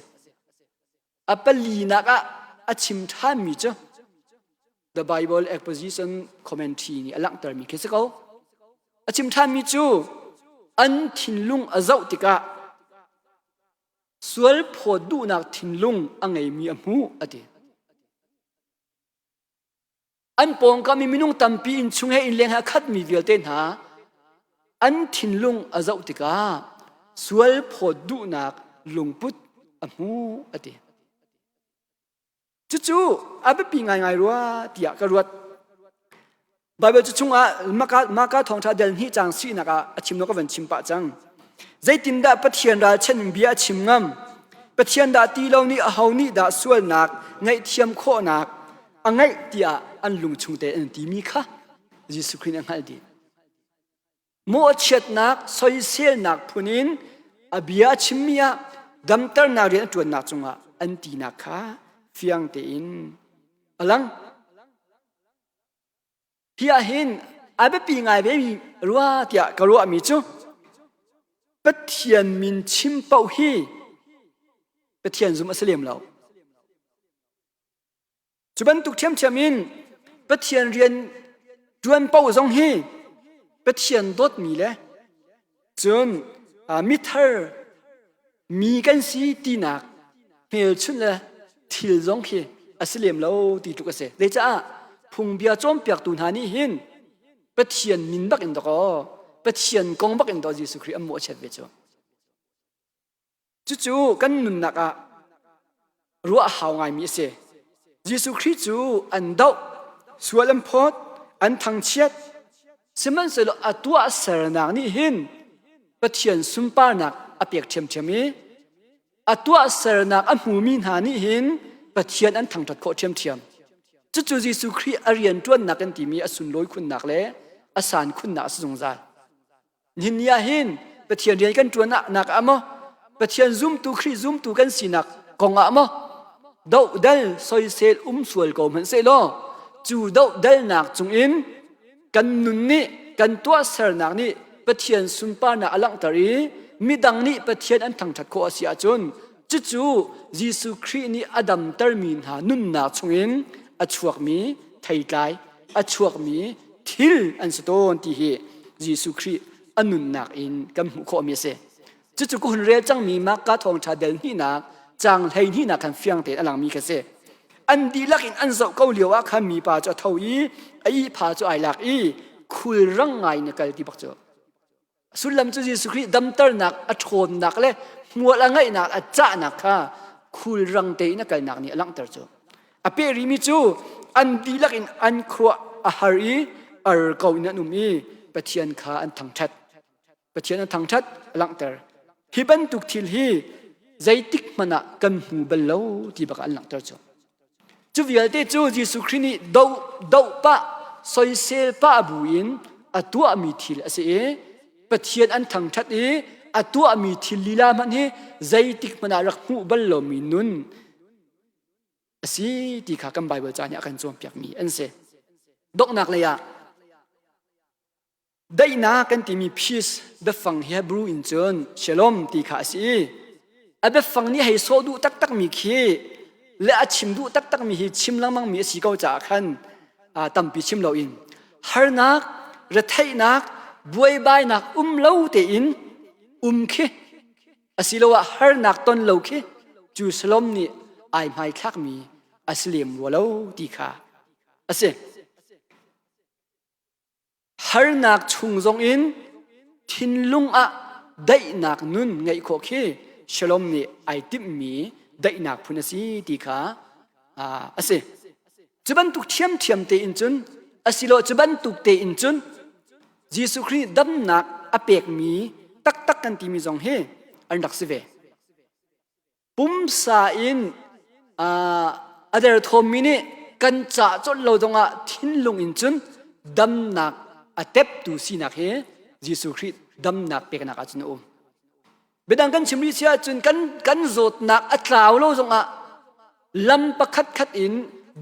A palinak ah a chim ṭhanmi cu The Bible Exposition Commentary nih a langhtermi khi si ko. A chim ṭhanmi cu an thinlung a zoh tikah sual phawt duhnak thinlung a ngeimi a hmuh a ti. An pawngkam i minung tampi innchung he innleng he a khatmi vialte hna an thinlung a zoh tikah sual phawt duhnak lungput a hmu a ti. Cucu a biapi ngaingai rua tiah ka ruat. Baibal cu chungah Maka thawngṭha del hnih caang sinak ah a chim lo ka van chim pah cang. Zeitindah Pathian ralchan in bia a chim ngam? Pathian dah ti lo nih aho nih dah sualnak ngaihthiam khawhnak a ngeih tiah an lung chung te an timi kha Jesuh Khrih nih a hngalh dih. Mawhchiatnak, soiselnak phun in a bia a chimmi ah damternak rian a ṭuannak cungah an tinak kha fiang tein a lang. Hi ah hin a biapi ngai vemi rua tiah ka ruahmi cu Pathian min chim paoh hi Pathian zum a si lem lo. Cu bantuk ṭhiamṭhiam in Pathian rian ṭuan paoh zong hi Pathian dawtmi le cun mithar mi kan si tinak hmelchunh le thil zong khi a si lem lo ti tluk a si. Zeicah phungbia cawnpiaktu hna nih hin Pathian min bak in dakaw Pathian kong bak in daw Jesuh Khrih an mawhchiat ve cu. Cucu kan nunnak ah ruah a hau ngaimi a si. Jesuh Khrih cu an doh, sual an phawt, an thangchiat. Sihmanhsehlaw a tuahsernak nih hin Pathian sunparnak a pek ṭhiamṭhiam i a tuahsernak a hmumi hna nih hin Pathian an thangṭhat khawh ṭhiamṭhiam. Cucu Jesuh Khrih a rianṭuannak kan timi a sunlawi khunnak le a san khunnak a si zungzal. Nihin ni ah hin Pathian rian kan ṭuan nak ah maw Pathian zumtu Khrih zumtu kan sinak kong ah maw dohdal soisel um sual ko hmanh sehlaw cu dohdalnak cungin kan nun nih kan tuahsernak nih Pathian sunparnak a langhter i midang nih Pathian an thangṭhat khawh a si ahcun cucu Jesuh Khrih nih a damtermi hna nunnak chungin a chuakmi theitlai a chuakmi thil an si tawn ti hi Jesuh Khrih a nunnak in kan hmuh khawhmi a si. Cucu ka hun rel cangmi Marka thawngṭha del hnihnak caang 12nak khan fiang tein a langmi kha si. An dihlak in an zoh ko lio ah khan mipa cu a tho i a ihpha cu ai lak i khulrang ngai in a kal ti bak cu. Sullam cu Jesuh Khrih damternak a ṭhawnnak le hmual a ngeihnak a cahnak kha khulrang tein a kalnak nih a langhter cu. A peh rihmi cu an dihlak in an khuah a har i ar ko in an um i Pathian kha an thangṭhat. Pathian an thangṭhat a langhter. Hi bantuk thil hi zeitik hmanh ah kan hmu bal lo ti bak an langhter cu. Cu vialte cu Jesuh Khrih nih doh, doh pah, soisel pah bu in a tuahmi thil a si i Pathian an thangṭhat i a tuahmi thil lila hmanh hi zeitik hmanh ah rak hmuh bal lomi nun a si ti kha kan Baibal ca nih a kan cawnpiakmi an si. Donghnak lei ah Daihnak kan timi peace biafang hi Hebrew in cun shalom ti kha a si i a biafang nih hei sawh duh taktakmi khi le a chim duh taktakmi hi chim lengmangmi a si ko caah khan tampi chim loin harnak, retheihnak, buaibainak um lo tein um khi asiloah harnak ton lo khi cu shalom nih ai hmaithlakmi a si lem rua lo ti kha a si. Harnak chung zongin thinlung ah daihnak nun ngeih khawh khi Shalom nih ai timhmi daihnak phun a si ti kha a si. Cu bantuk ṭhiamṭhiam tein cun asilo cu bantuk tein cun Jesuh Khrih damnak a pekmi taktak kan timi zong hi an rak si ve. Pumsa in a derthawmmi nih kan cah colh lo zongah thinlung in cun damnak a teptu sinak hi Jesuh Khrih damnak peknak ah cun a um. Biadang kan chim rih si ahcun kan, kan zawtnak a tlau lo zongah lam pakhat khat in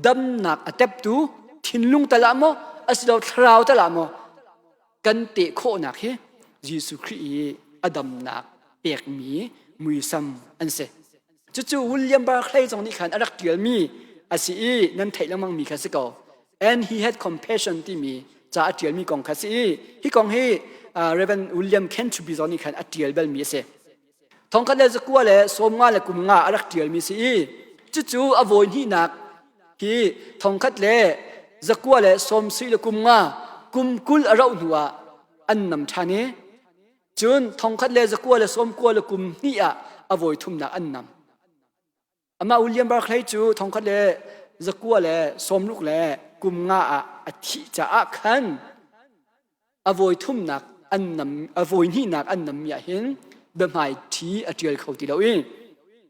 damnak a teptu thinlung tal ah maw asilo thlarau tal ah maw kan teh khawhnak hi Jesuh Khrih i a damnak pekmi muisam an si. Cucu William Barclay zong nih khan a rak ṭialmi a si i nan theih lengmangmi kha si ko. And he had compassion timi ca a ṭialmi kong kha si i hi kong hi Reverend William Canterbury zong nih khan a ṭial balmi a si. Thongkhat le zakua le sawmnga le kum nga a rak ṭialmi si i cucu a vawi hnihnak hi thongkhat le zakua le sawmsui le kum nga kum 20 a rauh hnu ah an nam ṭhan i cun thongkhat le zakua le sawmkua le kum hnih ah a vawi thumnak an nam. Amah William Barclay cu thongkhat le zakua le sawmruk le kum nga ah a thih caah khan a vawi thumnak an nam a vawi hnihnak an nammi ah hin biahmai ṭhi a ṭial kho ti lo i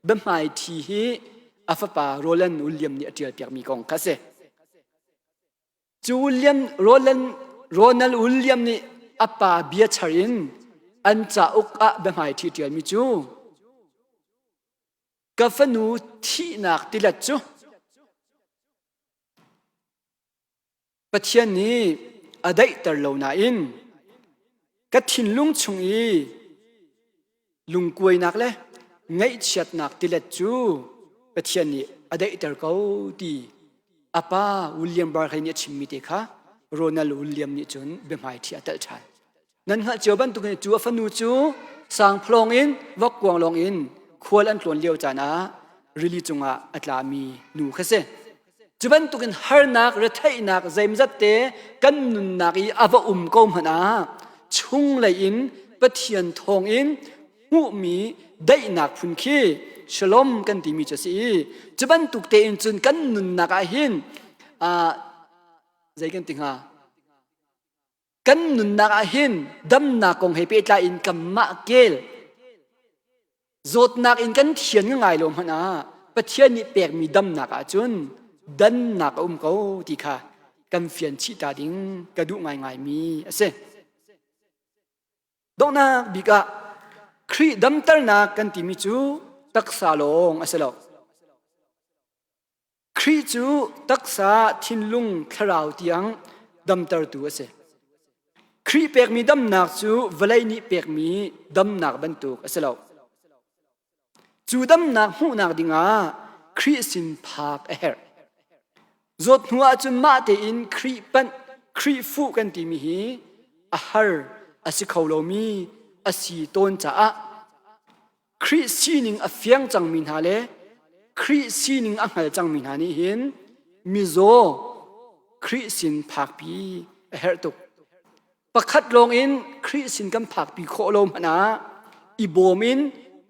biahmai ṭhi hi a fapa Roland William nih a ṭial piakmi kong kha a si. Cu William Roland Ronald William nih a pa bia char in an cauk ah biahmai ṭhi ṭialmi cu ka fanu thihnak tilet cu Pathian nih a daihter lo nain ka thinlung chung i lungkuainak le ngaihchiatnak tilet cu Pathian nih a daihter ko ti a pa William Barclay nih a chimmi te kha Ronald William nih cun biahmaiṭhi a telh ṭhan. Nan hngalh cio bantukin cu a fanu cu sangphalawng in vokkuanglawng in khual an tlawn lio caan ah rili cungah a tlami nu kha si. Cu bantukin harnak, retheihnak zeimzat te kan nunnak i a va um ko hmanh ah chunglei in Pathian thawngin hmuhmi daihnak phun khi shalom kan timi cu a si i cu bantuk tein cun kan nunnak ah hin zei kan ti hnga kan nunnak ah hin damnak kong he pehtlai in kanmah kel Zawtnak in kan thian ngai lo hmanh ah Pathian nih pekmi damnak ahcun dannak a um ko ti kha kan fian chih ta ding ka duh ngaingaimi a si. Donghnak bik ah Khrih damternak kan timi cu taksa lawng a si lo. Khrih cu taksa, thinlung, thlarau tiang damtertu a si. Khrih pekmi damnak cu vawlei nih pekmi damnak bantuk a si lo. Cu damnak hmuhnak dingah Khrih sin phak a herh. Zawt hnu ahcun mah tein Khrih panh, Khrih fuh kan timi hi a har a si kho lomi a si tawn caah Khrih sining a fiang cangmi hna le Khrih sining a hngal cangmi hna nih hin mizaw Khrih sin phakpi a herh tuk. Pakhat lawng in Khrih sin kan phakpi khawh lo hmanh ah i bawm in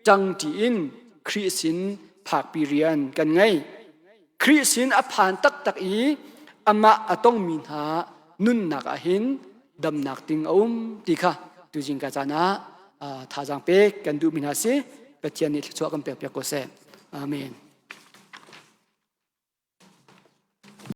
ṭangṭi in Khrih sin phakpi rian kan ngei. Khrih sin a phan taktak i amah a tongmi hna nunnak ah hin damnak ding a um ti kha tuzing ka caan ah thazaang pek kan duhmi hna si. Pathian nih thluachuah kan pek piak ko seh. Amen.